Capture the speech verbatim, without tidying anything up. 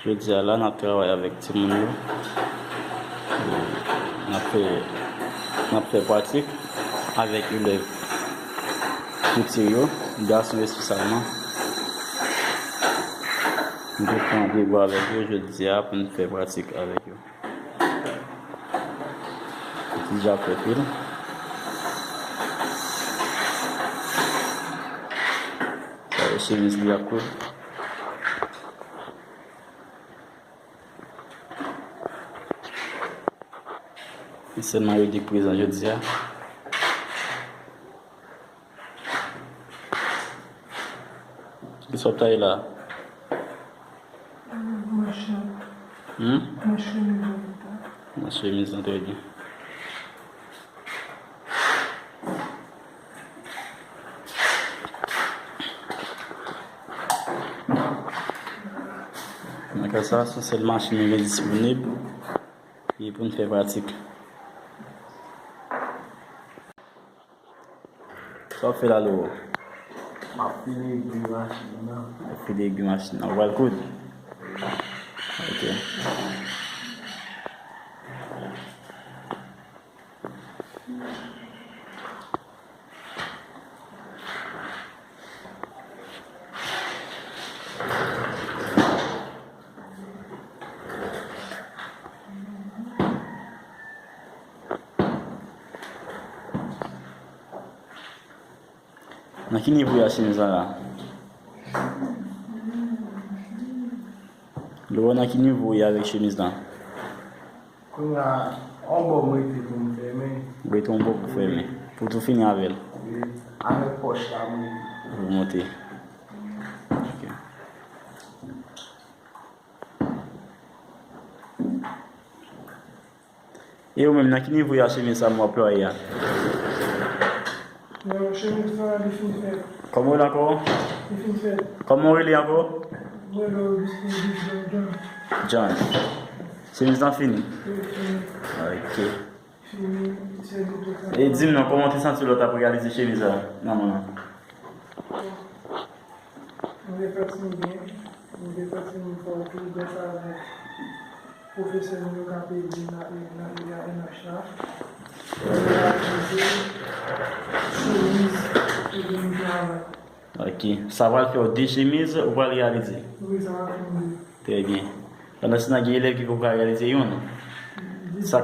Jodi a la, n ap travay avèk timoun yo. E n ap fè, n ap fè pratik avèk elèv kouti yo, gason espesyalman. M te pran randevou avèk yo jodi a pou n fè pratik avèk yo. Li deja fè fil. Sa se chemiz li ap koud. Li sèlman yo di k prezan jodi a. Kisa w ap taye la? Manch lan. Hmm? Manch chemiz lan. Manch chemiz lan, trè byen. Nan ka sa, se sèl machin nou gen disponib. E pou n fè pratik. Sa w ap fè la, Loro? M ap file egwi machin nan. W ap file egwi machin nan. Ou pral koud? Ok. Nan ki nivo w ye a chemiz lan la? Loro, nan ki nivo w ye avèk chemiz lan? Kounye a, yon bò m rete pou m fèmen. Ou rete yon bò pou fèmen. Pou tou fini avè l. Wi. Avèk pòch la, m rete. Pou monte. Ok. E ou menm, nan ki nivo w ye a chemiz sa m w ap plwaye a? Non, chemiz sa, li fin fèt. Kòman w rele ankò? Li fin fèt. Kòman w rele ankò? Mwen rele Augustin John John. John. Chemiz lan fini? Wi, fini. Ok. Fini, se li tou sa. E di m non, kòman w te santi w lè w t ap reyalize chemiz la nan men w? Mwen te santi m byen, mwen te santi m fò tou, grasa avèk pwofesè nou yo k ap ede nan, nan E A N H la. Mwen reyalize chemiz ki gen travay. Ok. Sa pral fè w de chemiz, ou pral reyalize? Wi, sa pral fè m de. Trè byen. Pandan se tan, gen elèv ki poko ka reyalize youn. Sa